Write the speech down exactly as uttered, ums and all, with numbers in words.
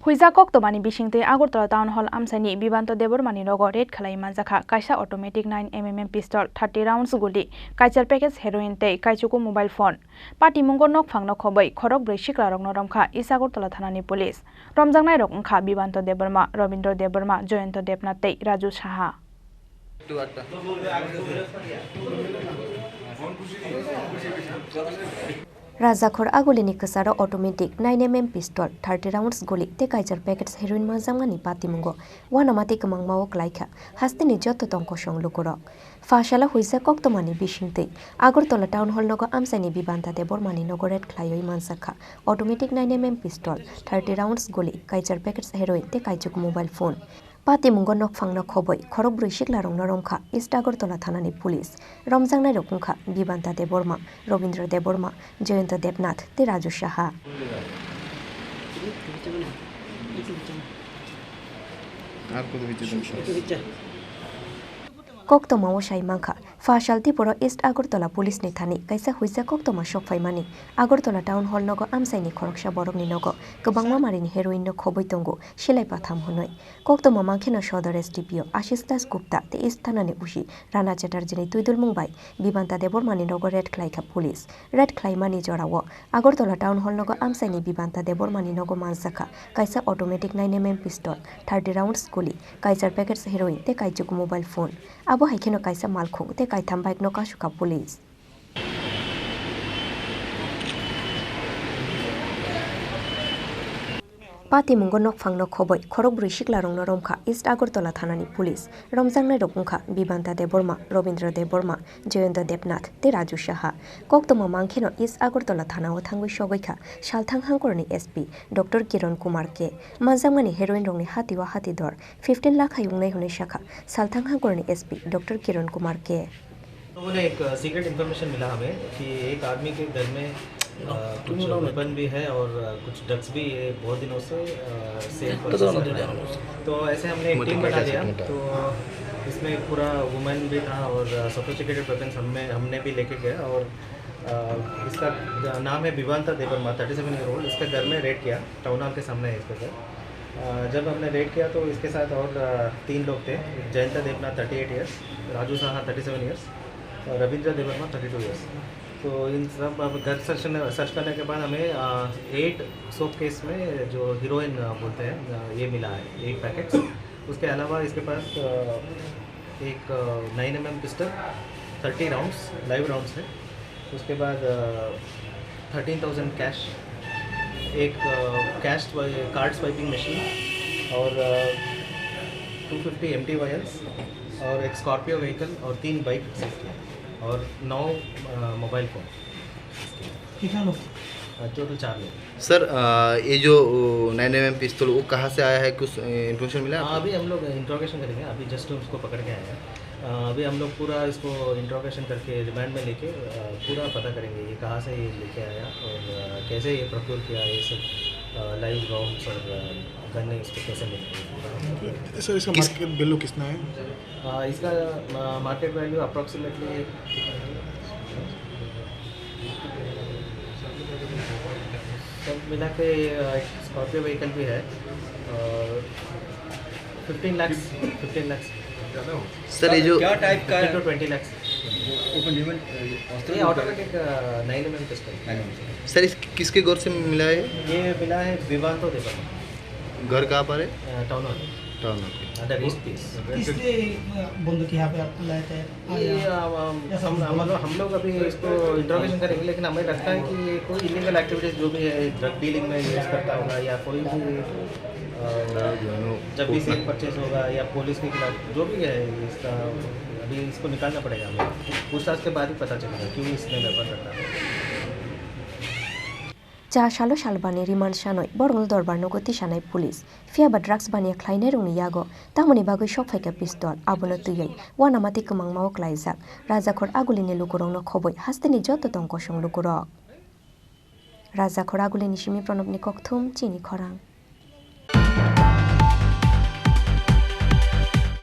Huijak koktwmani bisingtwi Agartala Town Hall amchaini Bibanta Debbarmani nogo raid khlai manjakha kaisa automatic nine M M pistol, thirty rounds guli, kaichar package heroin tei kaichuku mobile phone. Patimungo nokphangno khobwi khorokbrwi siklarokno romkha East Agartala thanani police. Romjaknairok wngkha Bibanta Debbarma, Robindra Debbarma, Jayanta Debnath tei Raju Saha. Rajakhor Agulini kwcharo automatic nine M M pistol, thirty rounds guli tei kaichar packets heroin manjakmani patimungo uanamati kwmangmao kwlaikha hasteni joto tong kosong lukurok. Pha salo huijak koktwmani bisingtwi Agartala Town Hall nogo amchaini Bibanta Debbarmani nogo raid khlaiwi manjakha automatic nine M M pistol, thirty rounds guli, kaichar packets heroin tei kaichuk mobile phone. Patimungo nokphangno khobwi khorokbrwi siklarokno romkha East Agartala thanani police. Romjaknairok wngkha Bibanta Debbarma, Robindra Debbarma, Jayanta Debnath tei Raju Saha. Koktwmao sai mankha, pha sal tei boro East Agartala police ni thani kaisa huijak koktwma sokphaimani. Agartala Town Hall nogo amchaini khoroksa borokni nogo kwbangma marini heroin no khobwi tongo, silai patham hwnwi. Koktwma mankheno Sodor S D P O Ashish Das Gupta tei East thanani O C Rana Chatterjee ni twidulmung bai Bibanta Debbarmani nogo raid khlaikha police. Raid khlaimani jorao Agartala Town Hall nogo amchaini Bibanta Debbarmani nogo manjakha kaisa automatic nine M M pistol, thirty rounds guli, kaichar packets heroin tei kaichuk mobile phone. Abo hai kheno kaisa malkhung tei kaitham bike no kasukha police. Patimungo nokphangno khobwi khorokbrwi siklarokno romkha East Agartala thanani police. Romjaknairok wngkha Bibanta Debbarma, Robindra Debbarma, Jayanta Debnath tei Raju Saha. Koktwma mankheno East Agartala thanao thangwi sogwikha salthang hangkorni S P Doctor Kiran Kumar K. Manjakmani heroin rokni hatio hati dor fifteen lakh hai wngnai hwnwi sakha salthang hangkorni S P Doctor Kiran Kumar K. लोगों ने एक secret information मिला हमें कि एक आदमी के घर में अ, कुछ वेपन भी है और अ, कुछ ड्रग्स भी ये बहुत दिनों से अ, सेल प्रोसेस में है। तो ऐसे हमने एक टीम बना दिया। तो इसमें पूरा वुमेन भी था और सोफिस्टिकेटेड वेपन्स हमने हमने भी लेके गए और अ, इसका नाम है Vivanta Debbarma, thirty seven year old. इसका घर में रेड किया, टाउन हॉल के सामने है इसका घर। अ, जब हमने रेड किया तो इसके साथ और अ, तीन लोग थे, Jayanta Debnath, thirty eight years, Raju Saha, thirty seven years, और Rabindra Debbarma, thirty two years. तो इन सब अब घर सर्च करने सर्च करने के बाद हमें एट सोप केस में जो हीरोइन बोलते हैं अ, ये मिला है, एट पैकेट्स। उसके अलावा इसके पास अ, एक nine M M pistol, thirty rounds, live rounds है। उसके बाद थर्टीन थाउजेंड कैश, एक कैश कार्ड स्वाइपिंग मशीन और two fifty M T vials और एक स्कॉर्पियो व्हीकल और तीन बाइक सीज किया और नौ मोबाइल फ़ोन। कितना लोग? टोटल चार लोग। सर, अ, ये जो नाइन एम एम पिस्तौल, वो कहाँ से आया है, कुछ इन्फॉर्मेशन मिला हाँ, आपको? अभी हम लोग इंट्रोगेशन करेंगे, अभी जस्ट उसको पकड़ के आए हैं। अ, अभी हम लोग पूरा इसको इंट्रोगेशन करके रिमांड में लेके अ, पूरा पता करेंगे ये कहाँ से ये लेके आया और अ, कैसे ये प्रोक्योर किया, ये सब लाइव राउंड्स और गन इसको कैसे मिला। सर, इसका किस मार्केट वैल्यू कितना है? अ, इसका मार्केट वैल्यू अप्रोक्सीमेटली सब मिला के अ, एक स्कॉर्पियो व्हीकल भी है और fifteen lakh, fifteen lakh. Sir, ये जो क्या टाइप का fifteen to twenty lakh. Open demand ये automatic nine M M pistol. Sir, इस किसके घर से मिला है? ये मिला है विवांतो देवर्मा। घर कहाँ पर है? Town hall. Town hall. अंडर ईस्ट पीस। किस लिए बंदूक यहाँ पे आप लाए थे? ये, अ, हम, हम, हम लोग, हम लोग अभी इसको इंट्रोगेशन करेंगे, लेकिन हमें लगता है कि ये कोई इलीगल एक्टिविटीज जो भी है, ड्रग डीलिंग में यूज़ करता होगा या कोई भी, अ, जब भी सेल परचेज होगा या पुलिस के खिलाफ जो भी है, इसका अभी इसको निकालना पड़ेगा हमें। पूछताछ के बाद ही पता चलेगा क्यों इसने वेपन रखा है। Cha salo salbani remand sanwi borokno dorbar nogo tisanai police. Phiya ba drugs baniya khlainairokni yago tamoni bagwi sok phaikha pistol, abono twiwi uanamati kwmangmao klaijak. Rajakhor Agulini lukurokno khobwi hasteni joto tong kosong lukurok. Rajakhor Agulini simi Pranobni kokthum, chini khorang.